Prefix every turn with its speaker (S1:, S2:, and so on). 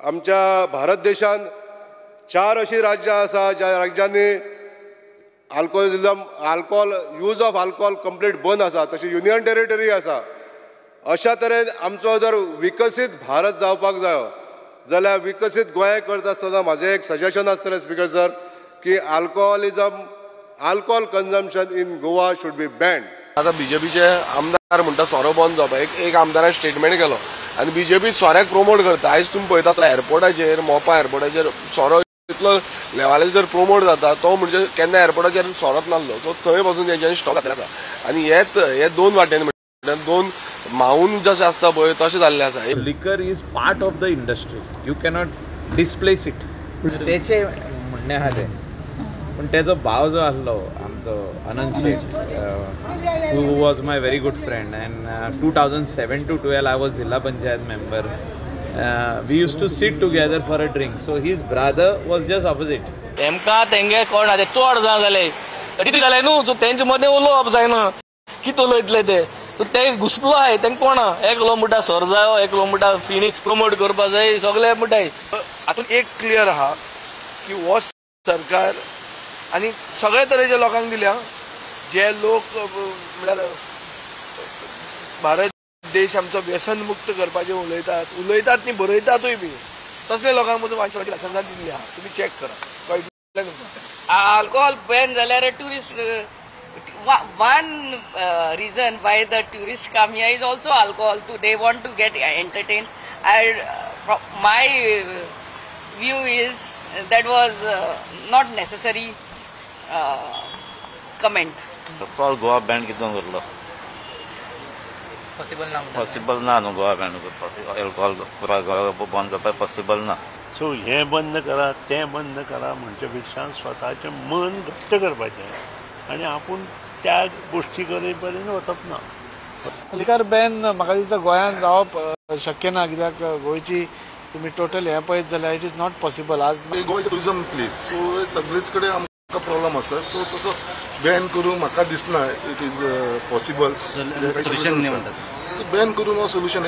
S1: आमच्या भारत देशान 4 अशी राज्यां आसा ज्या राज्यांनी alcoholism, alcohol, use of alcohol complete बंद आसा. तशी युनियन टेरिटरी आसा. अशा तरेन आमचो जर विकसीत भारत जावपाक जायो जाल्यार विकसीत गोंय करता आसतना म्हाजें एक सजेशन आसतलें स्पीकर सर की alcoholism, alcohol consumption in Goa should be banned.
S2: आतां बीजेपीचे आमदार म्हणटा सोरो बंद जावपाक. एक आमदारान स्टेटमेंट केलो आनी बीजेपी सोऱ्याक प्रमोट करता. आयज तुमी पळयता आसतना एअरपोर्टाचेर, मोपा एअरपोर्टाचेर सोरो इतलो लेवलाचेर जर प्रमोट जाता तो म्हणजे केन्ना एअरपोर्टाचेर सोरोच नासलो. सो थंय पासून तेंच्यांनी स्टॉक घातलेलो आसा. आनी हे दोन वाटेन म्हणल्यार दोन मावून जशें आसता पळय तशें जाल्लें आसा.
S3: Liquor is part of the industry, you cannot displace it. तेचें म्हणणें आहा तें, पूण तेजो भाव जो आसलो आमचो Anant Shet, who was my very good friend, and 2007 to 12 I was Zilla Panchayat member. We used to sit together for a drink. So his brother was just opposite.
S4: तेमकां तेंगे कोण आतां चड जाण जाले कितें जालें न्हू, सो तेंचे मदें उलोवप जायना, कितें उलयतले ते. सो ते घुसपलो आहाय तेंका कोण एकलो म्हणटा सोर जायो, एकलो म्हणटा फिणी प्रमोट करपा जाय, सगळे म्हणटाय.
S5: हातूंत एक क्लियर आहा की हो सरकार आनी सगळे तरेच्या लोकांक दिल्या, जे लोक म्हळ्यार भारत देश आमचो व्यसन मुक्त करपाचें उलयतात, उलयतात न्ही बरयतातूय बी, तसले लोकांक पसून वाचपाची लायसन्सां दिल्ली आहा. तुमी चॅक करा, कळटलें तुमकां.
S6: आल्कोहोल बॅन जाल्यार tourist, one reason why the tourist come here is also alcohol too. They want to get entertain. My view is that was not necessary comment.
S7: Alcohol Goa ban कितून करलो?
S6: Possible ना,
S7: possible ना न्हू Goa Ben करपाक. Alcohol पुरा गोवा बंद करपाक possible ना.
S8: सो हें बंद करा तें बंद करा म्हणचे पेक्षा स्वताचें मन घट्ट करपाचें आनी आपूण त्या गोश्टी कडेन पर्यंत वचप ना.
S9: लिकर बॅन म्हाका दिसता गोंयांत जावप शक्य ना, कित्याक गोंयची तुमी टोटल हें पळयत जाल्यार it is not possible. आज
S10: गोंयचें टुरिजम प्लेस, सो सगळेच कडेन आमकां प्रॉब्लम आसा. सो तसो बॅन करूंक म्हाका दिसना it is possible. So ban करून हो सोल्युशन.